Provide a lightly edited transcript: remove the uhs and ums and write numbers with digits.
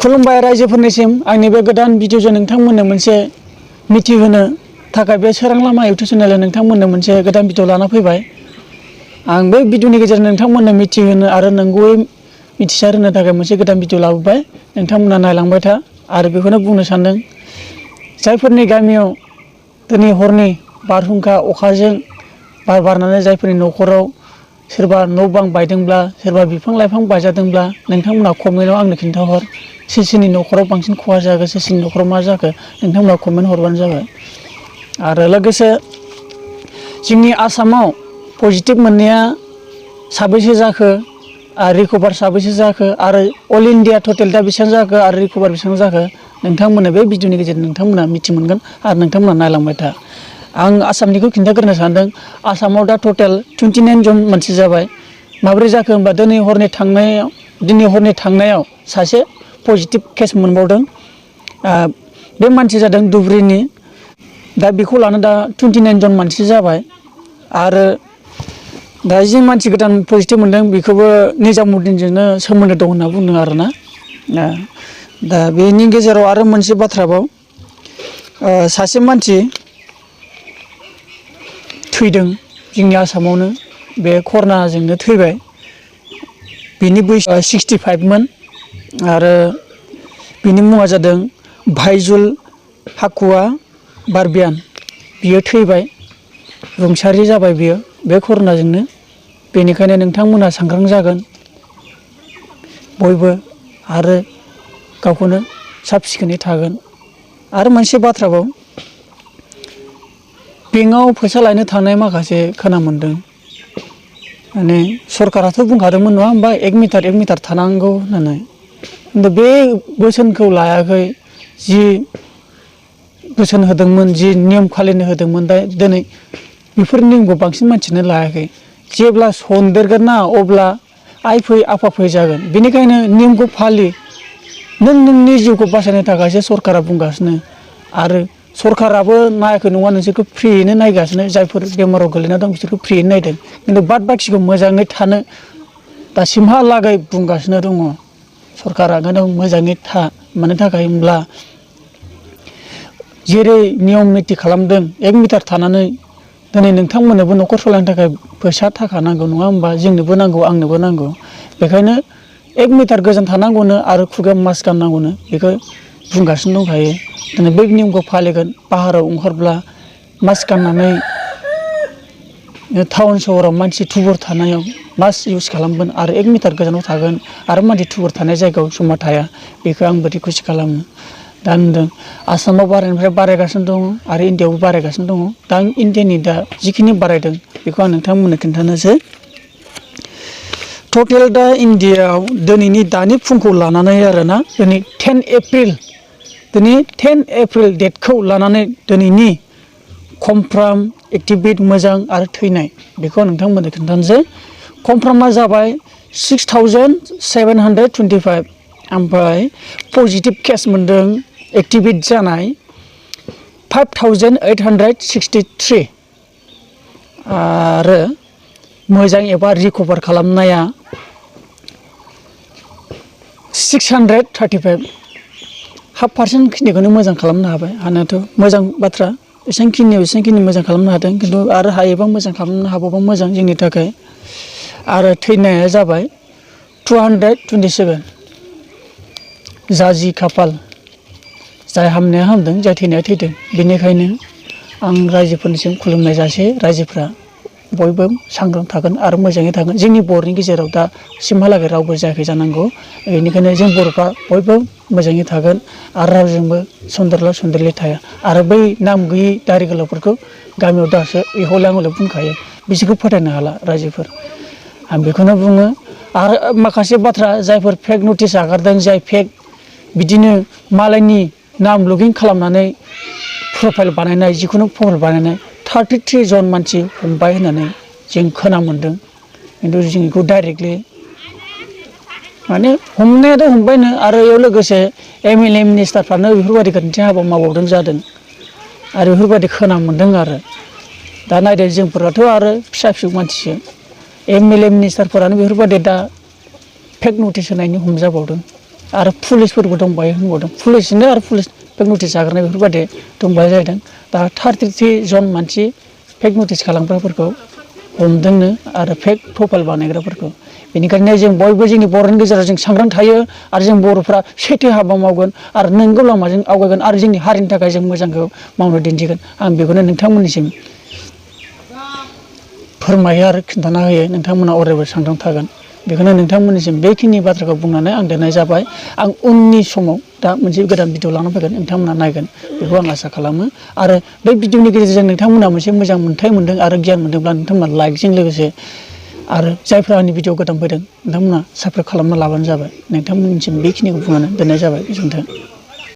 खुलुमबाय रायजोफोरनिसिम आंनि बे गोदान भिडिअजों नोंथांमोननो मोनसे मिथिहोनो थाखाय बे सोरां लामा इउटुब चेनेलआव नोंथांमोननो मोनसे गोदान भिडिअ लाना फैबाय। आं बे भिडिअनि गेजेरजों नोंथांमोननो मिथिहोनो आरो नंगौयै मिथिसार होनो थाखाय मोनसे गोदान भिडिअ लाबोबाय। नोंथांमोना नायलांबाय था आरो बेखौनो बुंनो सानदों जायफोरनि गामियाव दिनै हरनि बारहुंखा अखाजों बार बारनानै जायफोरनि न'खराव सोरबा न' बां बायदोंब्ला सोरबा बिफां लाइफां बायजादोंब्ला नोंथांमोना कमेन्टआव आंनो खिन्थाहर सोरनि न'खराव बांसिन खहा जाखो सोरनि न'खराव मा जाखो नोंथांमोना कमेन्ट हरबानो जाबाय। आरो लोगोसे जोंनि आसामाव पजिटिभ मोननाया साबैसे जाखो आरो रिकभार साबैसे जाखो आरो अल इन्डिया टटेल दा बेसेबां जाखो आरो रिकभार बेसेबां जाखो नोंथांमोननो बे भिडिअनि गेजेरजों नोंथांमोना मिथि मोनगोन आरो नोंथांमोना नायलांबाय था। आं आसामनिखौ खिन्थाग्रोनो सानदों। आसामाव दा टटेल 29 जन मानसि जाबाय। माब्रै जाखो होनबा दिनै हरनि थांनायाव सासे पजिटिभ केस मोनबावदों। बे मानसि जादों धुबुरीनि। दा बेखौ लाना दा 29 जन मानसि जाबाय। आरो दा जि मानसि गोदान पजिटिभ मोनदों बेखौबो निजामुद्दिनजोंनो सोमोन्दो दं होनना बुंदों आरोना। दा बेनि गेजेराव आरो मोनसे बाथ्राबाव सासे मानसि थैदों जोंनि आसामावनो बे कर'नाजोंनो थैबाय। बिनि बैसोआ 65मोन आरो बिनि मुङा जादों भाइजुल हाकुवा बारबियान। बियो थैबाय रुंसारि जाबाय बियो बे कर'नाजोंनो। बेनिखायनो नोंथांमोना सांग्रां जागोन बयबो आरो गावखौनो साब सिखोनै थागोन। आरो मोनसे बाथ्राबाव बेंकआव फैसा लायनो थांनाय माखासे खोनानो मोनदों माने सरकाराथ' बुंखादोंमोन नङा होमबा 1 मिटार थानांगौ होननानै। खिन्थु बे बोसोनखौ लायाखै जि बोसोन होदोंमोन जि नियम फालिनो होदोंमोन दा दिनै बेफोर नियमखौ बांसिन मानसियानो लायाखै। जेब्ला सनदेरगोन ना अब्ला आइ फै आफा फै जागोन। बेनिखायनो नियमखौ फालि। नोंनि जिउखौ बासायनो थाखायसो सरकारा बुंगासिनो आरो सरकाराबो नायाखै नङा नोंसोरखौ फ्रियैनो नायगासिनो। जायफोर बेमाराव गोलैना दं बिसोरखौ फ्रियैनो नायदों। खिन्थु बाद बाखिखौ मोजाङै थानो दासिमहालागै बुंगासिनो दङ सरकारा। ओंखायनो मोजाङै था। मानो थाखाय होनब्ला जेरै नियम निथि खालामदों 1 मिटार थानानै दिनै नोंथांमोननोबो न'खर सालायनो थाखाय फैसा थाखा नांगौ नङा होमबा? जोंनोबो नांगौ आंनोबो नांगौ। बेखायनो 1 मिटार गोजान थानांगौनो आरो खुगायाव मास्क गाननांगौनो बेखौ बुंगासिनो दंखायो। दिनै बै नियमखौ फालिगोन। बाहेरायाव ओंखारब्ला मास्क गाननानै टाउन सहराव मानसि थुबुर थानायाव मास्क इउज खालामगोन आरो 1 मिटार गोजानाव थागोन आरो मानसि थुबुर थानाय जायगायाव जमा थाया। बेखौ आंबो रिकुवेस्ट खालामो। दा नुदों आसामाव बारायनायनिफ्राय बारायगासिनो दङ आरो इण्डियाआवबो बारायगासिनो दङ। दा इण्डियानि दा जिखिनि बारायदों बेखौ आं नोंथांमोननो खिन्थानोसै। टटेल दा इण्डियाआव दिनैनि दानि फुंखौ लानानै आरोना दिनै 10 एप्रिल डेटखौ लानानै दिनैनि कनफार्म एक्टिभेट मोजां आरो थैनाय बेखौ नोंथांमोननो खिन्थानोसै। कनफार्मा जाबाय 6725 ओमफ्राय पजिटिभ केस मोनदों एक्टिभेट जानाय 5863 आरो मोजां एबा रिकभार खालामनाया 635। 0.5% खिनिखौनो मोजां खालामनो हाबाय। हानायाथ' मोजां बाथ्रा। एसेबांखिनि मोजां खालामनो हादों। खिन्थु आरो हायोबा मोजां खालामनो हाबावबा मोजां जोंनि थाखाय। आरो थैनाया जाबाय 227। जा जि खाफाल जाय हामनाया हामदों जाय थैनाया थैदों। बेनिखायनो आं रायजोफोरनिसिम खुलुमनाय जासि रायजोफ्रा बयबो सांग्रां थागोन आरो मोजाङै थागोन। जोंनि बर'नि गेजेराव दासिमहालागै रावबो जायाखै जानांगौ। बेनिखायनो जों बर'फ्रा बयबो मोजाङै थागोन आरो रावजोंबो सन्देरला सन्देरलि थाया। आरो बै नाम गैयै दारि गोलावफोरखौ गामियाव दासो हले हले बुंखायो। बिसोरखौ फोथायनो हाला रायजोफोर। आं बेखौनो बुङो। आरो माखासे बाथ्रा जायफोर फेक नटिस आगारदों जाय फेक बिदिनो मालायनि नाम लगिन खालामनानै प्रफाइल बानायनाय जिखुनु प्रफाइल बानायनाय 33 जन मानसि हमबाय होननानै जों खोनानो मोनदों। खिन्थु जों बेखौ डाइरेक्टलि माने हमनायाथ' हमबायनो आरो बेयाव लोगोसे MLA मिनिस्टारफ्रानो बेफोरबायदि गोरोन्थि हाबा मावबावदों जादों आरो बेफोरबायदि खोनानो मोनदों आरो। दा नायदो जोंफोराथ' आरो फिसा फिसौ मानसिसो MLA मिनिस्टारफोरानो बेफोरबायदि दा फेक नटिस होनायनि हमजाबावदों। आरो पुलिसफोरबो दंबायो होनबावदों पुलिसनो आरो पुलिस फेक नटिस जाग्रोनाय बेफोरबायदि दंबाय जाहैदों दा 33 जन मानसि फेक नटिस खालामग्राफोरखौ हमदोंनो आरो फेक प्रफाइल बानायग्राफोरखौ बेनिखायनो जों बयबो जोंनि बर'नि गेजेराव जों सांग्रां थायो आरो जों बर'फ्रा सैथो हाबा मावगोन आरो नंगौ लामाजों आवगायगोन आरो जोंनि हारिनि थाखाय जों मोजांखौ मावनो दिन्थिगोन आं बेखौनो नोंथांमोननिसिम फोरमायो आरो खिन्थाना होयो नोंथांमोना अरायबो सांग्रां थागोन बेखौनो नोंथांमोननिसिम बेखिनि बाथ्राखौ बुंनानै आं दोननाय जाबाय आं उननि समाव दा मोनसे गोदान भिडिअ लाना फैगोन नोंथांमोना नायगोन बेखौ आं आसा खालामो आरो बे भिडिअनि गेजेरजों नोंथांमोना मोनसे मोजां मोन्थाय मोन्दों आरो गियान मोन्दोंब्ला नोंथांमोना लाइकजों लोगोसे आरो जायफ्रा आंनि भिडिअ गोदान फैदों नोंथांमोना साबस्क्राइब खालामना लाबानो जाबाय नोंथांमोननिसिम बेखिनिखौ बुंनानै दोननाय जाबाय गोजोन्थों।